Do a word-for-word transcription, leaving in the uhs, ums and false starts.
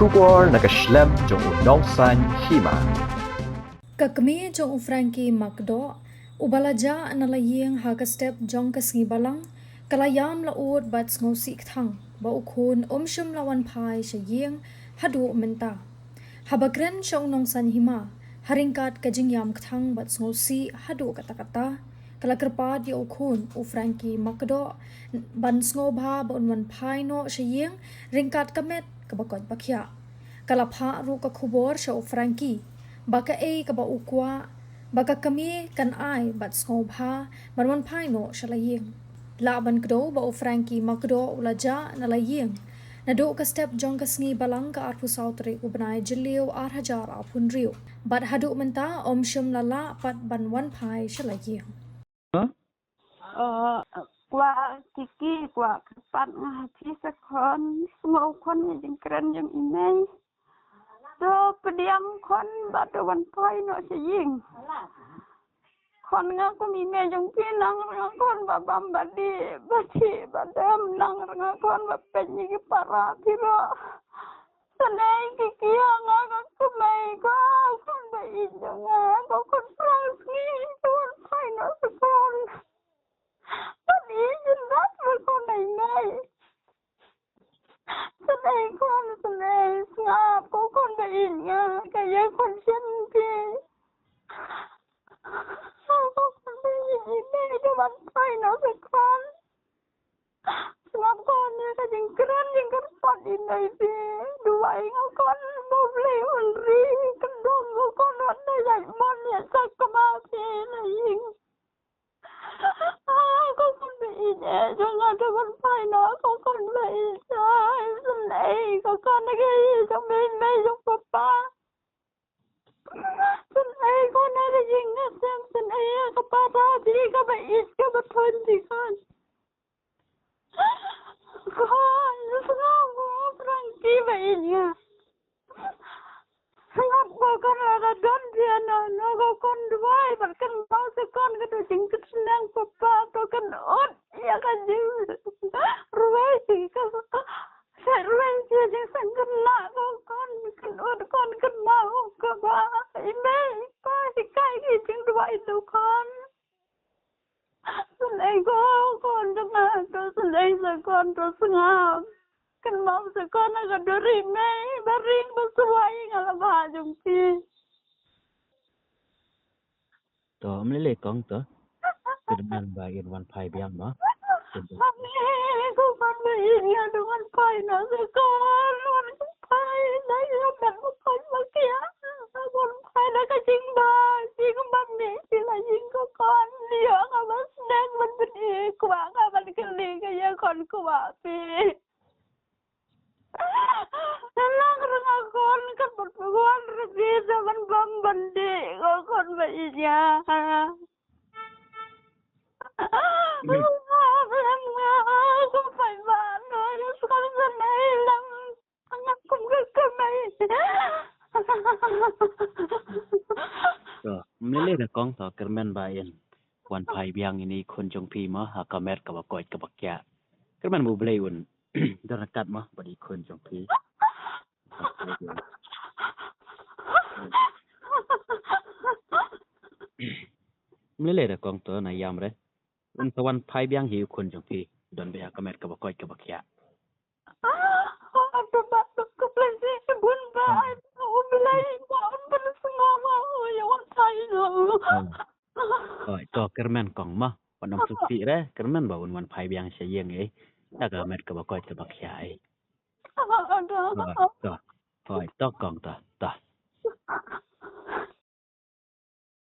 Khubor na ka shlem jong u nongsaiñ hima. Ka kmie jong u Frankie Makdoh, uba la jah na la ïing ha ka step jong ka sngi Balang, ka la ïam la ud bad sngewsih kthang ba u khun um shym la wan phai sha ïing haduh mynta. Haba kren sha u nongsaiñ hima, ha ryngkat ka jingïam kthang bad sngewsih haduh katta katta, ka la kyrpad ïa u khun u Frankie Makdoh ban sngewbha ba un wan phai noh sha ïing ryngkat ka met kaba koit ba khiah. Ka la phah ruh ka khubor sha u Frankie ba kaei kaba u kwah ba ka kmie kan ai bad sngewbha ban wan phai noh sha la ïing. Lah ban kdew ba u Frankie Makdoh u la jah na la ïing naduh ka step jong ka sngi Balang, ka arphew saw tarik u bnai Jylliew ar hajar arphew hynriew. Bad haduh mynta um shym la lah pat ban wan phai sha la ïing. Kwah kiki, kwah kyrpad nga ha phi sa khun, sngew khun ïa jingkren jong i mei. To pdiang khun ba to wan phai noh sha ïing. Khun nga kum i mei jong phi, nang nga khun ba bam ba dih, ba dih ba dem, nang nga khun ba peit ïa ki para phi ruh. Sngewbha kiki ïa nga ka kmie, ko khun ba ïeit jong nga, ko khun prang sngi, ko khun phai noh skul. Khun ïeit jong nga, ko khun ai mai. Sngewbha khun, sngewbha sngap, ko khun ba ïeit nga, ka ïa khun shen phi. Ko khun ba ïeit i mei, to wan phai noh skul. Sngap khun ïa ka jingkren jingkyrpad i mei phi. Duwai nga khun ba U Blei un ri kyndong nga khun, wat da ïaid mon ïaid sakma phi na ïing. Ah, ko khun ba ïeit jong nga, to wan phai noh, ko khun ba ïeit, ai, sngewbha, ko khun na ka ïing jong mei, mei jong papa. Sngewbha ko na la ïing na sem, sngewbha ka para phi kaba ïeit kaba thoh phi khun. Khun, sngewbha ko Frankie ba ïeit nga. Sngap ko khun, la ka don phi ano, no ko khun, duwai bad kynmaw sa khun, ka don jingkyrkhu papa, to kynnoh ïa ka jing. Ruwai ka Sa ruwai ïa ka jingseng kynnoh ko khun, kynnoh khun, kynmaw kaba i mei i pa hikai ki jingduwai ïa u khun. Sngewbha ko khun jong nga, to sngewbha sa khun, to sngap. Kynmaw sa khun ha ka duri mei ba ring ba swai, nga la bha jong phi. To, ym lei lei kong to. Kyrmen ba in wan phai biang mo. Mami, ko khun ba ïeit nga, to wan phai noh sa khun, wan phai na ïa met ba koit ba khiah. Wan phai na ka jingbha, jingmami, phi la ïeng ko khun, ïoh nga ba sdang ban pyni, kwah nga ban kylli ka ïa khun kwah phi. Nang ruh nga khun, kan ban pynwan ruh phi, sa ban bam ban dih, ko khun ba ïeit nga. Nga, nga, ko paidbah, no, ïa skul sa nai lam, nga kum ka kamai. To, ym lei lei da kong, to kyrmen ba in wan phai biang ïa i khun jong phi mo, ha ka met kaba koit kaba khiah. Kyrmen ba U Blei un don ryngkat mo bad i khun jong phi. Ym lei lei da kong, to na ïam re. Un sa wan phai biang hi u khun jong phi. Don beit ha ka met kaba koit kaba khiah. Oi, to kyrmen kong mo. Wat nym sngewsih re, kyrmen ba un wan phai biang sha ïing ei. Ha ka met kaba koit kaba khiah ei. Oi, to. Oi, to kong to.